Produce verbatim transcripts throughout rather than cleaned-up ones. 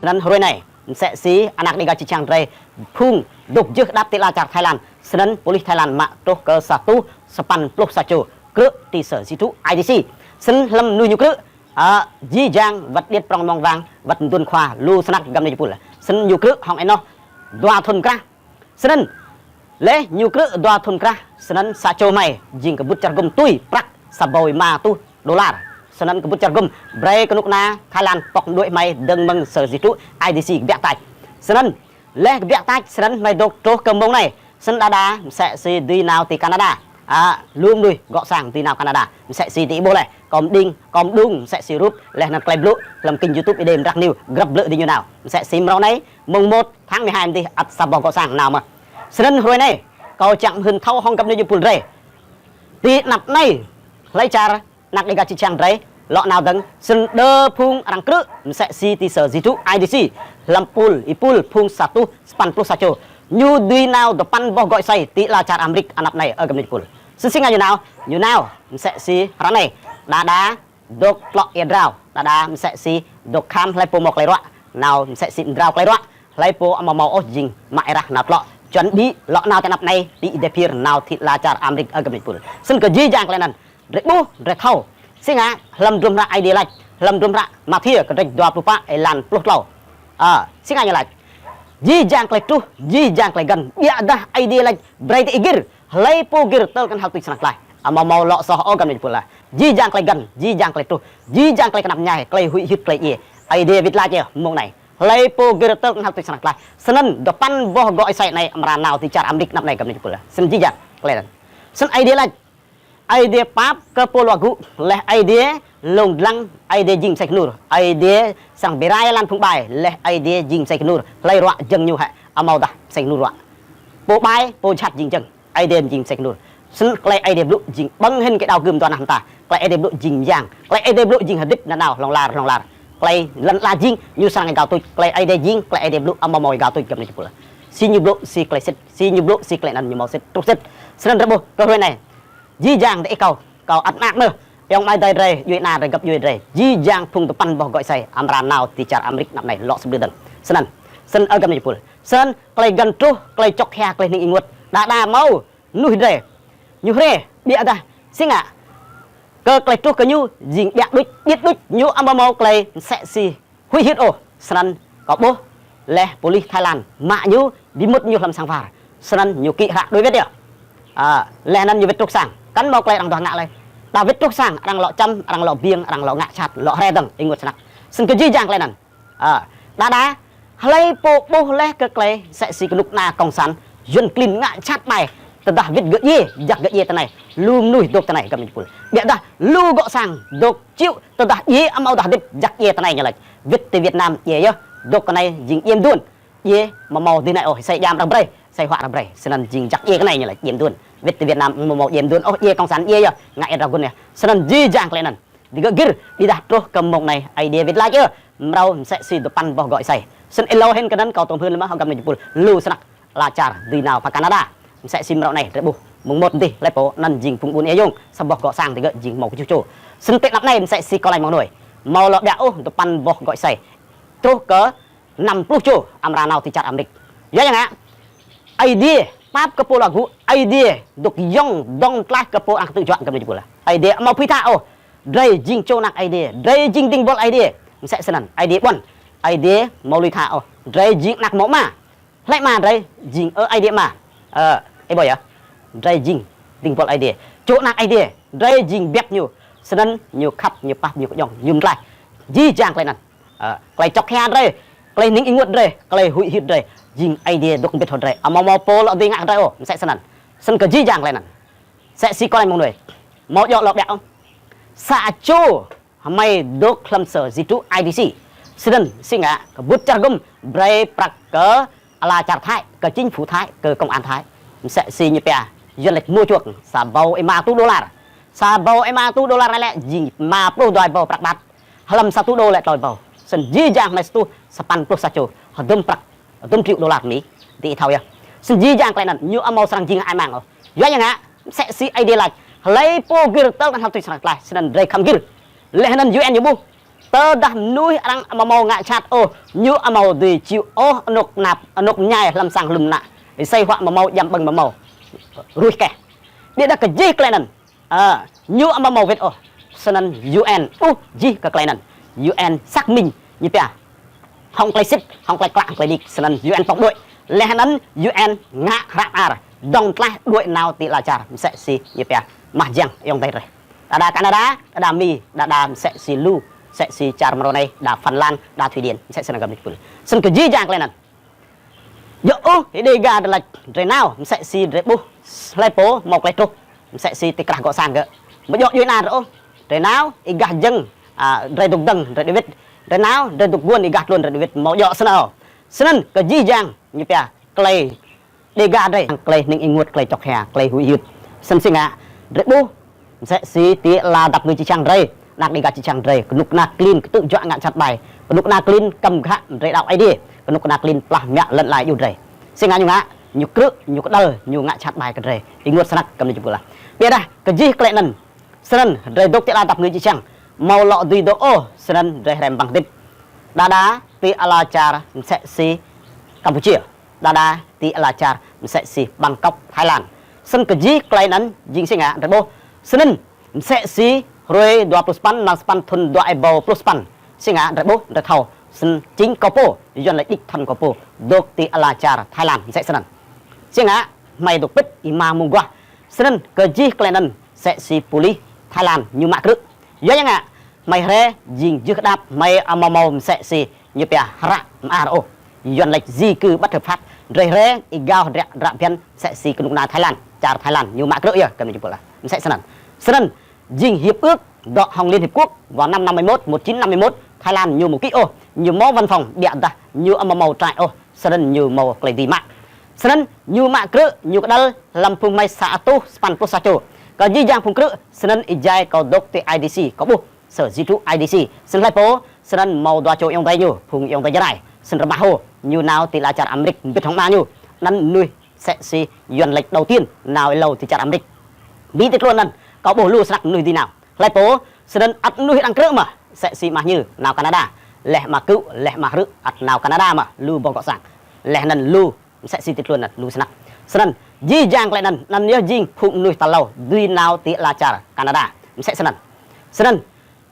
Snăn hruê anei, msĕ si anak Dega čiăng drei phung dôk jưh đăp ti ala čar Thái Lan. Snăn pôlis Thái Lan mă truh kơ sa êtuh sa păn pluh sa čô krư̆ ti Sở Di trú I D C. Snăn hlăm mnuih ñu krư̆, a, jih jang wăt điêt prŏng mơ̆ng wang, wăt mduôn khua, lu snăk găp ni jih pul. Snăn ñu krư̆ hŏng ênoh dua thŭn krah. Snăn leh ñu krư̆ dua thŭn krah, snăn sa čô hmei jing kbŭt čar gŭm tui prăk sa êbâo êma êtuh đôlar. Snăn kbŭt čar gŭm brei knŭk kna Thái Lan pŏk mđuĕ hmei dơ̆ng mơ̆ng Sở Di trú I D C kbiă tač. Snăn leh kbiă tač, snăn hmei dôk truh kơ mông anei. Snăn đa đa msĕ si dưi nao ti Canada. A, lu mnuih gŏ sang dưi nao Canada. Msĕ si ti ƀuh leh, kâo mđing, kâo mđung, msĕ si rup, leh anăn klei blŭ hlăm kênh YouTube Êđê Mdrak News, grăp blư̆ dưi ñu nao. Msĕ si mrâo anei, mông một tháng mười hai dih ăt sa boh gŏ sang nao mơh. Snăn hruê anei, kâo čiăng hưn thâo hŏng găp ni jih pul drei. Ti anăp anei, hlei čar anak Dega čiăng drei lŏ nao dơ̆ng, snăn đơ phung arăng krư̆ msĕ si ti Sở Di trú I D C, hlăm pul, êpul phung sa êtuh sa păn pluh sa čô. Ñu dưi nao dua păn boh gŏ êsei ti ala čar Amêrik anăp anei, ơ găp ni jih pul. Snăn si ngă ñu nao, ñu nao msĕ si ară anei, đa đa dôk tlŏ êa drao, đa đa msĕ si dôk khám hlei pô mâo klei ruă, nao msĕ si mdrao klei ruă, hlei pô amâo mâo ôh jing mă êrah nao tlŏ, čuăn đĭ lŏ nao ti anăp anei, ti êdeh phiơr nao ti ala čar Amêrik, ơ găp ni jih pul. Snăn kơ jih jang klei anăn, drei ƀuh, drei thâo. Si ngă, hlăm hdruôm hră Aê Diê lač, hlăm hdruôm hră Mathiơ kdrêč dua pluh pă êlan pluh tlâo. A, si ngă ñu lač. Jih jang klei truh, jih jang klei găn, ƀiădah Aê Diê lač, brei diih gĭr, hlei pô gĭr tơl knhal tuč srăng tlaih. Amâo mâo lŏ soh ôh găp ni jih pul ah. Jih jang klei găn, jih jang klei truh, jih jang klei knap mñai, klei huĭ hyưt klei djiê. Aê Diê wĭt lač yơh, mông anei. Hlei pô gĭr tơl knhal tuč srăng tlaih. Snăn dua păn boh gŏ êsei anei amra nao ti čar Amêrik anăp anei găp ni jih pul ah. Snăn jih jang klei anăn. Snăn Aê Diê lač, Aê Diê pap kơ pô luă gŭ, leh Aê Diê lông dlăng, Aê Diê jing msei knur, Aê Diê srăng bi rai lăn phung ƀai, leh Aê Diê jing msei knur, hlei ruă jơ̆ng ñu hĕ, amâodah msei knur ruă. Pô ƀai, pô jhat jing jơ̆ng, Aê Diê jing msei knur. Snăn klei Aê Diê blŭ jing ƀơ̆ng hĭn kơ đao gưm dua nah mta, klei Aê Diê blŭ jing myang, klei Aê Diê blŭ jing hdĭp nanao hlŏng lar, hlŏng lar. Klei lăn ala jing, ñu srăng êgao tuč, klei Aê Diê jing, klei Aê Diê blŭ amâo mâo êgao tuč găp ni jih pul ah. Si ñu blŭ, si klei sĭt, si ñu blŭ, si klei anăn ñu mâo sĭt, truh sĭt. Snăn drei ƀuh, kơ hruê anei. Jih jang diih kâo, kâo ăt mơak mơh. Ayŏng amai adei drei, djuê ana drei, găp djuê drei. Jih jang phung dua păn boh gŏ êsei, amra nao ti čar Amêrik anăp anei lŏ sĭt blư̆ dơ̆ng. Snăn, snăn ơ găp ni jih pul. Snăn, klei găn truh, klei čŏk hia, klei hnĭng ênguôt. Đa đa mâo, mnuih drei. Ñu hriê, ƀiădah, si ngă. Kơ klei truh kơ ñu, jing ƀiă đuč, điêt đuč, ñu amâo mâo klei msĕ si huĭ hyưt ôh, snăn kâo ƀuh, leh pôlis Thái Lan, mă ñu, bi mŭt ñu hlăm sang war. Snăn ñu kĭ hră đuĕ wĭt yơh. A, leh anăn ñu wĭt truh sang, kăn mâo klei arăng duah ngă lei. Đa wĭt truh sang, arăng lŏ čăm, arăng lŏ biêng, arăng lŏ ngă jhat, lŏ hriê dơ̆ng, ênguôt snăk. Snăn kơ jih jang klei anăn. A, đa đa, hlei pô ƀuh leh kơ klei, msĕ si knŭk kna cộng sản, yuăn klin ngă jhat ƀai, tơdah wĭt gơ̆ djiê, jăk gơ̆ djiê tinei, lu mnuih dôk tinei, găp ni jih pul. Ƀiădah, lu gŏ sang, dôk čiu, tơdah djiê amâodah hdĭp jăk djiê tinei ñu lač. Wĭt ti Việt Nam djiê yơh, dôk tinei jing djiê mduôn. Djiê amâo mâo dih anei ôh, êsei djam arăng brei, êsei huă arăng brei. Snăn jing jăk djiê tinei ñu lač, djiê mduôn. Wĭt ti Việt Nam amâo mâo djiê mduôn ôh, djiê cộng sản djiê yơh, ngă êa drao gun yơh. Snăn jih jang klei anăn. Digơ̆ gĭr, ƀiădah truh kơ mông anei, Aê Diê wĭt lač yơh, mrâo msĕ si dua păn boh gŏ êsei. Snăn êlâo hĭn kơ anăn kâo tuôm hưn leh mơh hŏng găp ni jih pul, lu snăk ala čar dưi nao pă Canada. Msĕ si mrâo anei, drei ƀuh, mông một dih, hlei pô, anăn jing phung ƀuôn êa yông, sa boh gŏ sang digơ̆ jing mâo kjuh čô. Snăn ti anăp anei msĕ si kâo lač mơ̆ng hnuê. Mâo lŏ ƀiă ôh, dua păn boh gŏ êsei. Truh kơ năm pluh čô amra nao ti čar Amêrik. Yua ya ngă, Aê Diê pap kơ pô luă gŭ, Aê Diê dôk yŏng dŏng tlaih kơ pô arăng ktư̆ juă găp ni jih pul ah. Aê Diê amâo phưi tha ôh. Drei jing čô anak Aê Diê, drei jing dĭng buăl Aê Diê. Msĕ snăn, Aê Diê ƀuăn, Aê Diê amâo lui tha ôh. Drei jing anak mâo ama. Hlei ama drei jing, ơ, Aê Diê ama. Ơ, ih ƀuh yơh. Drei jing dĭng buăl Aê Diê. Čô anak Aê Diê, drei jing biăp ñu. Snăn ñu khăp, ñu pap, ñu kjŏng, ñu mtlaih. Jih jang klei anăn. Ơ, klei čŏk hia drei, klei hnĭng ênguôt drei, klei huĭ hyưt drei, jing Aê Diê dôk mbĭt hŏng drei. Amâo mâo pô lŏ dưi ngă drei ôh, msĕ snăn. Snăn kơ jih jang klei anăn. Msĕ si kâo lač mơ̆ng hnuê. Mâo djŏ lŏ ƀiă ôh. Sa čô hmei dôk hlăm Sở Di trú I D C. Snăn si ngă, kbŭt čar gŭm brei prăk kơ ala čar Thái, kơ chính phủ Thái, kơ công an Thái. Msĕ si ñu pia, yuăn lač mua chuộc, sa êbâo êma êtuh đôlar. Sa êbâo êma êtuh đôlar anei lĕ jing êma pluh dua êbâo prăk ƀat. Hlăm sa êtuh đô lĕ tlâo êbâo. Snăn jih jang hmei sa êtuh sa păn pluh sa čô, hdŭm prăk, hdŭm triệu đôlar Mi. Diih thâo yơh. Snăn jih jang klei anăn, ñu amâo srăng jing hơăi mang ôh. Yua ya ngă, msĕ si Aê Diê lač, hlei pô gĭr tơl anăn hăl tuč srăng tlaih, snăn drei khăm gĭr. Leh anăn U N ñu ƀuh. Tơdah mnuih arăng amâo mâo ngă jhat ôh, ñu amâo dưi čhĭ ôh anôk knap, anôk mñai hlăm sang hlŭn mnă. Êsei huă amâo mâo, djam ƀơ̆ng amâo mâo. Ruih keh. Ƀiădah kơ jih klei anăn, ơ, ñu amâo mâo wĭt ôh. Snăn U N ƀuh jih kơ klei anăn. U N xác minh ñu pia hŏng klei sĭt, hŏng klei klă, hŏng klei nik, snăn U N pŏk đuĕ. Leh anăn U N ngă hră mơar, dŏng tlaih đuĕ nao ti ala čar, msĕ si ñu pia mah jiăng ayŏng adei drei. Đa đa Canada, đa đa Mi, đa đa msĕ si lu, msĕ si čar mrâo anei, đa Phần Lan, đa Thụy Điển, msĕ snăn găp ni pul. Snăn kơ jih jang klei anăn. Djŏ ôh, ih Dega drei lač drei nao, msĕ si drei ƀuh, hlei pô mâo klei truh, msĕ si ti krah gŏ sang gơ̆. Amâo djŏ djuê ana drei ôh, drei nao, ih gah jơ̆ng, a, drei dôk dơ̆ng, drei đuĕ wĭt, drei nao, drei dôk guôn, ih gah tluôn, drei đuĕ wĭt, amâo djŏ snăn ôh. Snăn kơ jih jang, ñu pia, klei Dega drei, klei hnĭng ênguôt, klei čŏk hia, klei huĭ hyưt. Snăn si ngă, drei ƀuh, msĕ si ti ala dap kngư čiăng drei, anak Dega čiăng drei, knŭk kna klin ktư̆ juă ngă jhat ƀai, knŭk kna klin kăm ghă drei đăo Aê Diê, knŭk kna klin plah mă lăn ala djuê drei. Si ngă ñu ngă, ñu krư̆, ñu kđăl, ñu ngă jhat ƀai kơ drei. Ênguôt snăk găp ni pul ah. Ƀiădah, kơ jih klei anăn, snăn drei dôk ti ala dap kngư čiăng, amâo lŏ dưi dôk ôh, snăn drei hrăm ƀăng hdĭp. Đa đa ti ala čar msĕ si Campuchia. Đa đa ti ala čar msĕ si Bangkok, Thái Lan. Snăn kơ jih klei anăn jing si ngă drei ƀuh. Snăn msĕ si hruê dua pluh sa păn, mlan sa păn thŭn dua êbâo pluh sa păn. Si ngă drei ƀuh, drei thâo. Snăn jing kâo pô, Yuăn lač đích thân kâo pô, dôk ti ala čar Thái Lan, msĕ snăn. Si ngă, hmei dôk pĭt, êma mông aguah. Snăn kơ jih klei anăn, msĕ si pôlis Thái Lan ñu mă krư̆. Yua ya ngă, hmei hriê jing jưh kđap, hmei amâo mâo msĕ si ñu pia hră mơar ôh. Yuăn lač di cư bất hợp pháp, drei hriê êgao hdră hdră bhiăn msĕ si knŭk kna Thái Lan, čar Thái Lan ñu mă krư̆ yơh, găp ni pul ah. Msĕ snăn. Snăn, jing hiệp ước dŏ hŏng Liên Hiệp Quốc vào năm năm mươi mốt, một chín năm mươi mốt, Thái Lan ñu amâo ký ôh, ñu mâo văn phòng, ƀiădah ñu amâo mâo trại ôh, snăn ñu mâo klei dưi mă. Snăn ñu mă krư̆, ñu kđăl hlăm phung hmei sa êtuh sa păn pluh sa čô. Kơ jih jang phung krư̆, snăn êjai kâo dôk ti I D C, kâo ƀuh, Sở Di trú I D C. Snăn hlei pô, snăn mâo dua čô ayŏng adei ñu, phung ayŏng adei Jarai. Snăn rmah hŏ, ñu nao ti ala čar Amêrik, mbĭt hŏng ama ñu. Anăn mnuih msĕ si Yuăn lač đầu tiên nao êlâo ti čar Amêrik. Bi ti tluôn anăn, kâo ƀuh lu snăk mnuih dưi nao. Hlei pô, snăn ăt mnuih arăng krư̆ mơh, msĕ si ama ñu nao Canada. Leh ama kơ, leh ama hrư̆, ăt nao Canada mơh, lu boh gŏ sang. Leh anăn lu, msĕ si ti tluôn anăn, lu snăk. Snăn, jih jang klei anăn, anăn yơh jing phung mnuih tal êlâo, dưi nao ti ala čar Canada. Msĕ snăn. Snăn,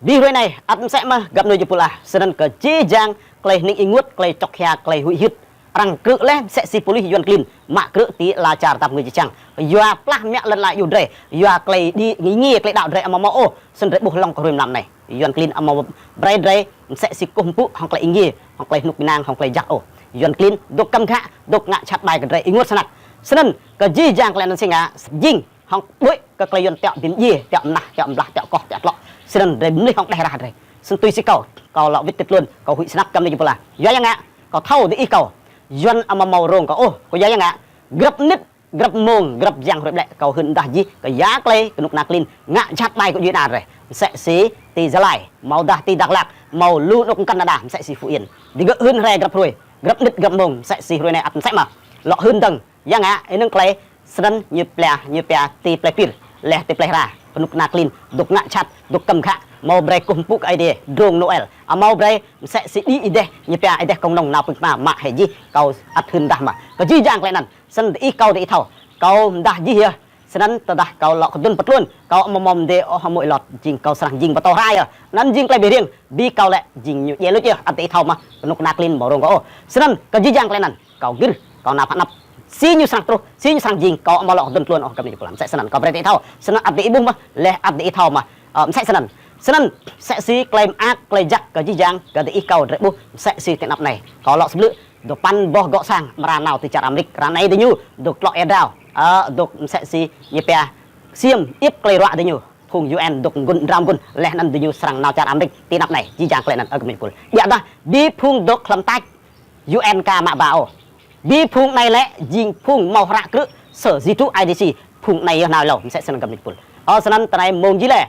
bi hruê anei, ăt msĕ mơh, găp ni pul ah, snăn kơ jih jang klei hnĭng ênguôt, klei čŏk hia, klei huĭ hyưt. Arăng krư̆ leh, msĕ si pôlis Yuăn klin, mă krư̆ ti ala čar dap kngư čiăng. Yua plah mă lăn ala djuê drei, yua klei đĭ êngiê klei đăo drei amâo mâo ôh, snăn drei ƀuh hlŏng kơ hruê mlam anei. Yuăn klin amâo brei drei, msĕ si kkuh mpŭ hŏng klei êngiê, hŏng klei hnŭk ênang, hŏng klei jăk ôh. Yuăn klin, dôk kăm ghă, dôk ngă jhat ƀai kơ drei ênguôt snăk. Snăn, kơ jih jang klei anăn si ngă, jing, hŏng ƀuih kơ klei Yuăn tiŏ bi mdjiê, tiŏ mnah, tiŏ mblah, tiŏ koh, tiŏ tlŏ. Snăn drei mlih hŏng đeh rah drei. Snăn tui si kâo, kâo lŏ wĭt ti tluôn, kâo huĭ snăk găp ni pul ah. Yua ya ngă, kâo thâo diih kâo. Yuăn amâo mâo rông kâo ôh, kâo yua ya ngă. Grăp mnĭt, grăp mông, grăp jang hruê ƀlĕ kâo hưn mdah jih, kơ ya klei, knŭk kna klin, ngă jhat ƀai kơ djuê ana drei. Msĕ si ti Gia Lai, amâodah ti Dak Lak, amâo lu anôk mkăn đa đa, msĕ si Phú Yên. Digơ̆ hưn hriê grăp hruê, grăp mnĭt, grăp mông, msĕ si hruê anei ăt msĕ mơh. Lŏ hưn dơ̆ng, ya ngă, ênơ̆ng klei, snăn ñu pia, ñu pia ti plei pir, leh ti plei hra, knŭk kna klin, dôk ngă jhat, dôk kăm ghă, amâo brei kkuh mpŭ kơ Aê Diê, drông Noel, amâo brei msĕ si đĭ êdeh, ñu pia êdeh công nông nao pưng kma, mă hĕ jih, kâo ăt hưn mdah mơh. Kơ jih jang klei anăn, snăn diih kâo diih thâo, kâo mdah jih yơh, snăn tơdah kâo lŏ kdŭn pơ tluôn, kâo amâo mâo mdê ôh amâo êlâo, jing kâo srăng jing mtô hra yơh. Anăn jing klei bi hriêng, bi kâo lĕ, jing ñu djiê luč yơh, ăt diih thâo mơh, knŭk kna klin amâo rông kâo ôh. Snăn, kơ jih jang klei anăn, kâo gĭr, kâo nao phă anăp. Si ñu srăng truh, si ñu srăng jing, kâo amâo lŏ kdŭn tluôn ôh, găp ni pul ah. Msĕ snăn, kâo brei diih thâo, snăn ăt diih ƀuh mơh, leh ăt diih thâo mơh. Ơ, msĕ snăn. Snăn, msĕ si klei mơak, klei jăk kơ jih jang, kơ diih kâo drei ƀuh, msĕ si ti anăp anei. Kâo lŏ sbư̆, dua păn boh gŏ sang, mra nao ti čar Amêrik, ară anei diñu, dôk tlŏ êa drao. Ơ, dôk msĕ si, ñu pia, ksiêm, iêp klei ruă diñu. Phung U N dôk mgŭn, mdrao mgŭn, leh anăn diñu srăng nao čar Amêrik, ti anăp anei, jih jang klei anăn, ơ găp ni pul. Ƀiădah, bi phung dôk hlăm tač, U N ka mă ba ôh. Bi phung anei lĕ, jing phung mâo hră krư̆, Sở Di trú I D C, phung anei yơh nao êlâo, msĕ snăn găp ni pul. Ơ snăn ti anei mông jih leh.